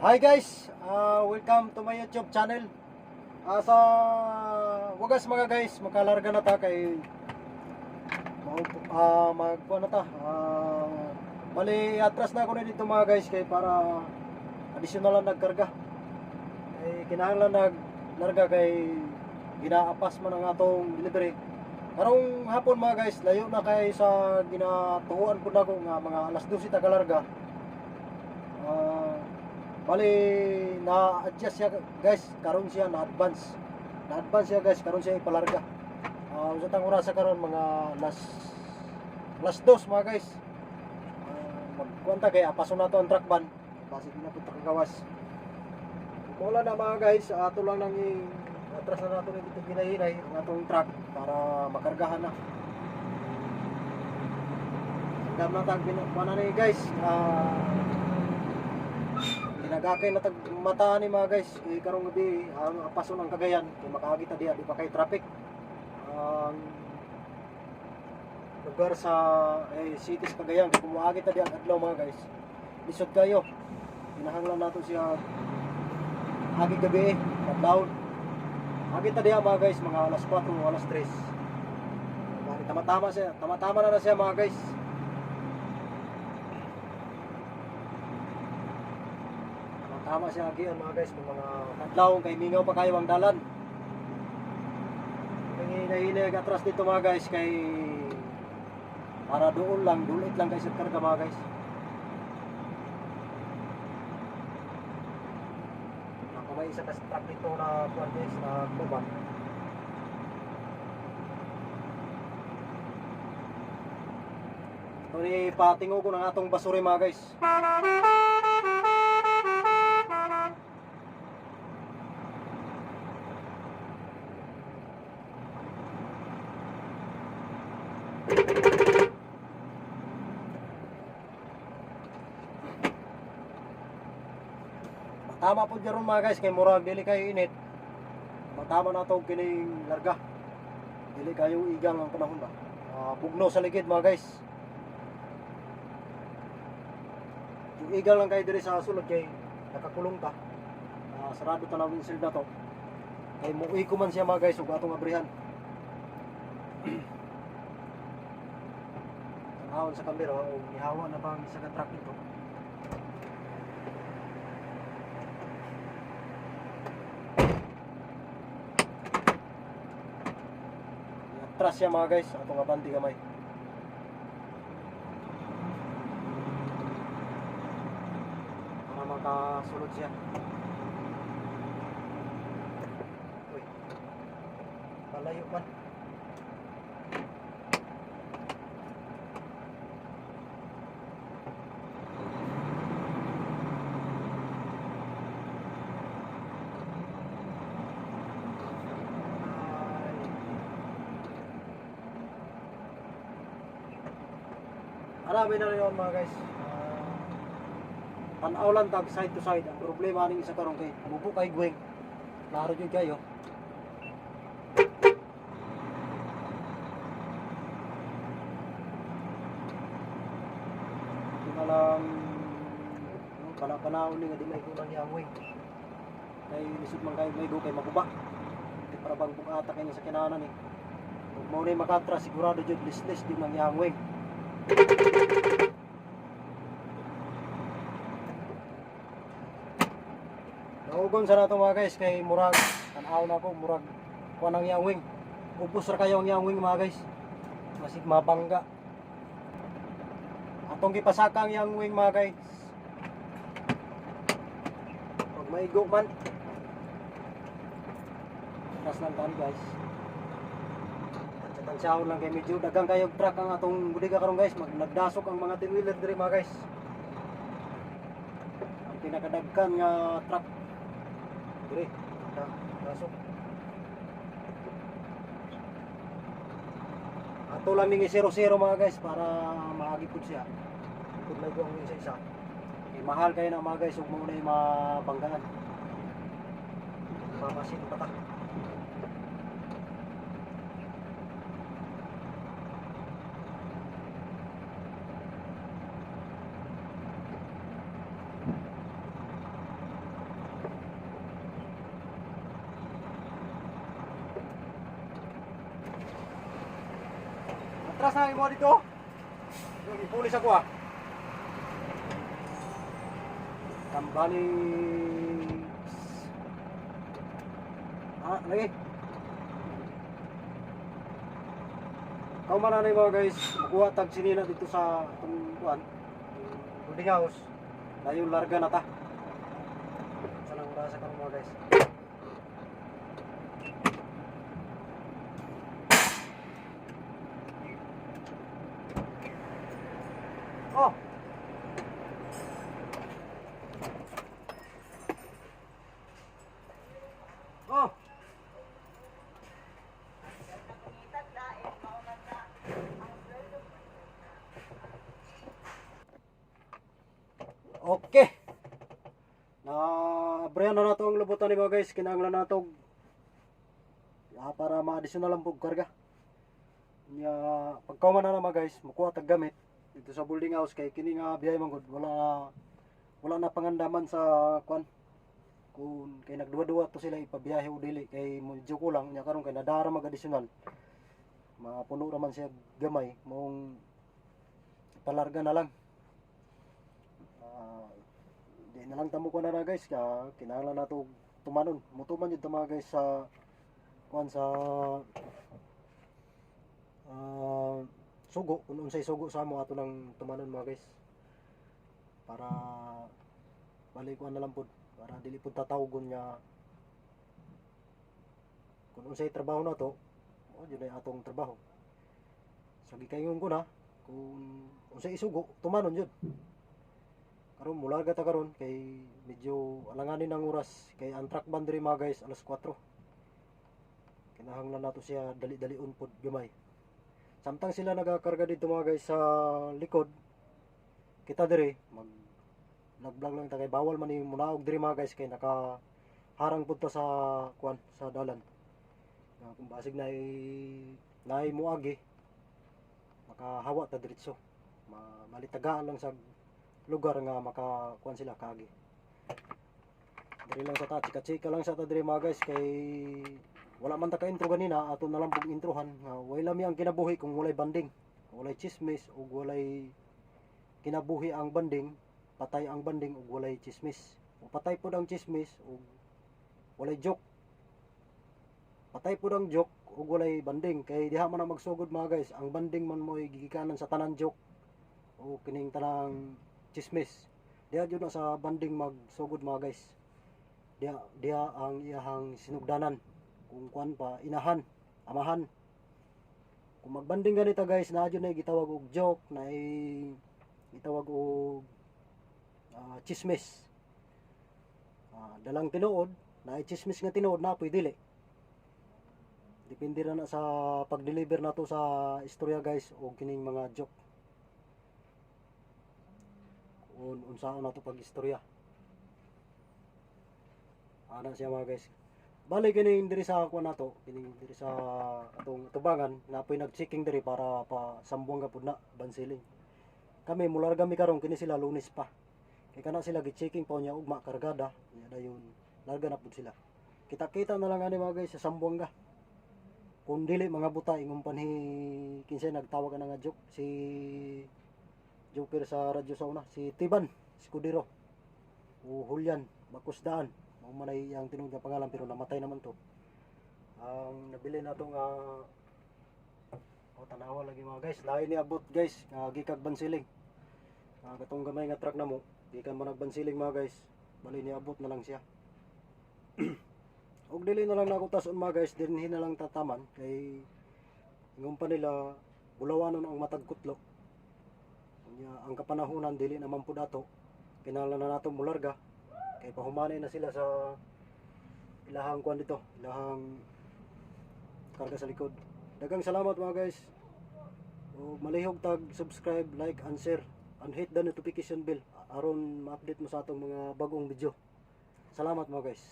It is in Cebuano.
Hi guys, welcome to my YouTube channel. Sa wagas, mga guys, makalarga na ta kay magkuha na ta. Bali atras na ako na dito, mga guys, kay para additional lang nagkarga. Kay kinahanglan naglarga kay ginaapas man ang atong delivery. Karong hapon, mga guys, layo na kay sa ginatuoan po nako nga mga alas 12 ta kalarga. Bali na-adjust siya, guys, karon siya na-advance. Na-advance siya, guys, karon siya ipalarga. Unsa tang orasa karon? Mga alas alas 2, mga guys. Magkuan ta kay apaso na to ang truck ban. Basig na pud ta kagawas. Mula na, mga guys, ato lang nang atras na nato dito ginahinay ang atong truck para makargahan na. Andam na tag kuan na ni, guys. Ginagakay na tag mata ni, mga guys, kay karong gabi ang apaso ng Cagayan kay makaagi ta diha, di pa kay traffic ang lugar sa city sa Cagayan. Kung moagi ta diha adlaw, mga guys, lisod kayo. Kinahanglan nato siya agi gabi, adlaw. Agi ta diha, mga guys, mga alas 4 o alas 3. Bali tama-tama siya, tama-tama na na siya, mga guys. Tama siya agian, mga guys, kung mga kadlaw kay mingaw pa kayo ang dalan. Nangihinay atras dito, mga guys, kay para doon lang, dulit lang kay sa karga, mga guys. Ako may isa ka truck dito na kuan, guys, na kuba. Ito ni patingo ko ng atong basura, mga guys. Tama po dyan, mga guys, kay murag dili kayo init. Matama na to kining larga. Dili kayo igang ang panahon ba. Bugno sa ligid, mga guys. Yung igang lang kayo diri sa sulod kay nakakulong ta. Sarado ta na windshield na to. Kay muui ko man siya, mga guys, ug atong abrihan. Tanawon sa kamera o gihawa na ba ang isa ka truck dito. Atras siya, mga guys, atong abante gamay. Para makasulod siya. Uy. Palayo man. Ay. Arami na rin yun, mga guys. Tanaw lang tag side to side. Ang problema ning isa karon kay bubo kay gweng. Klaro jud kayo. Ito na lang no, pana-panahon ni nga di may kulang yang wing. Kay lisod man kayo may kay maguba. Di para bang bugata kay sa kinanan eh. Ug mao ni makatras, sigurado jud lislis jud nang yang wing. Naugon sa nato, mga guys, kay murag tan-aw na ako, murag kuan ang yang wing. Ubos ra kayo ang yang wing, mga guys. Masig mabangga. Atong gipasaka ang yang wing, mga guys. Pag maigo man. Atras lang tan, guys. Tansyaon lang kay medyo dagang kayo truck ang atong bodega karon, guys. Mag nagdasok ang mga 10 wheeler diri, mga guys. Ang pinakadagkan nga truck diri dasok. Ato lang ning 0-0, mga guys, para maagi pud siya. Kung may ang isa isa. Eh, mahal kayo na, mga guys, ug mo na mabanggaan. Mamasin pa ta. Gawas na imo dito. Yung ipulis ako ah. Kambali. Ah, lagi. Kau man na mga guys, makuha tag sinina dito sa itong kuan. Boarding house. Dayon larga na ta. Sa nang orasa karon, mga guys. Oh. Oh. Okay. Na abrihan na nato ang lubutan ni mga guys, kinahanglan nato para ma-additional ang pug karga. Nya pagkauman na na, mga guys, mukuha tag gamit dito sa boarding house kay kini nga biyahe man gud wala na pangandaman sa kwan kung kay nagduwa-duwa to sila ipabiyahe o dili kay medyo kulang. Nya karon kay nadara mag additional, mapuno ra man siya gamay, mong palarga na lang. Ah, di na lang tamo ko na na, guys, ka kinahanglan nato tumanon, mutuman jud ta, mga guys, sa kuan sa sugo. Kung unsay sugo sa amo, ato nang tumanon, mga guys, para balik kuan na lang pud, para dili pud tatawgon nga kung unsay trabaho nato, mao jud ay atong trabaho. Sa gikaingon ko na, kung unsay isugo, tumanon jud. Karon mulaga ta karon kay medyo alanganin ang oras kay ang truck ban diri, mga guys, alas 4. Kinahanglan nato siya dali-dalion pod gamay. Samtang sila nagakarga dito, mga guys, sa likod, kita diri mag nag-vlog lang ta kay bawal man ni munaog diri, mga guys, kay naka harang pud ta sa kuan sa dalan. Kung basig naay muagi, makahawa ta diretso. Malitagaan lang sa lugar nga makakuan sila kaagi. Diri lang sa ta, chika-chika lang sa ta diri, mga guys, kay wala man ta ka intro ganina, ato na lang pug introhan nga way lami ang kinabuhi kung walay banding, walay chismis ug walay kinabuhi ang banding, patay ang banding ug walay chismis. O patay pud ang chismis ug walay joke. Patay pud ang joke ug walay banding kay diha man ang magsugod, mga guys. Ang banding man mo'y gigikanan sa tanan joke o kining tanang chismis. Diha jud na sa banding magsugod, mga guys. Diha diha ang iyahang sinugdanan kung kuan pa inahan, amahan. Kung magbanding ganito, guys, na jud na gitawag og joke, na gitawag og chismis. Dalang tinuod, na chismis nga tinuod na apoy dili. Depende ra na sa pag-deliver nato sa istorya, guys, o kining mga joke. Kung unsaon nato pag istorya. Ana siya, mga guys. Bali kining diri sa kuan nato, kining diri sa atong tubangan, napoy nag-checking diri para pa Sambuanga pud na Bansiling. Kami mularga mi karon, kini sila Lunes pa. Kay kana sila gi-checking pa niya ugma kargada, nya dayon larga na pud sila. Kita-kita na lang ani, mga guys, sa Sambuanga. Kung dili mga buta ingon panhi kinsay nagtawag ana nga joke, si Joker sa radyo sa una, si Tiban Escudero o Julian Bakusdaan. Mao man ay iyang tinuod nga pangalan pero namatay naman to. Ang nabili nato nga, oh, tanawa lagi, mga guys, lain ni abot, guys, nga gikag Bansiling. Katong gamay nga truck namo gikan man nagbansiling, mga guys, bali niabot na lang siya. Og dili na lang nako tason, mga guys, dinhi na lang tataman kay ingon pa nila bulawanon ang matag kutlo. Unya ang kapanahonan dili naman pud ato, kinahanglan na nato mularga kay pahumanay na sila sa ilahang kuan dito, ilahang karga sa likod. Daghang salamat, mga guys. O malihog tag subscribe, like and share and hit the notification bell aron ma-update mo sa atong mga bagong video. Salamat, mga guys.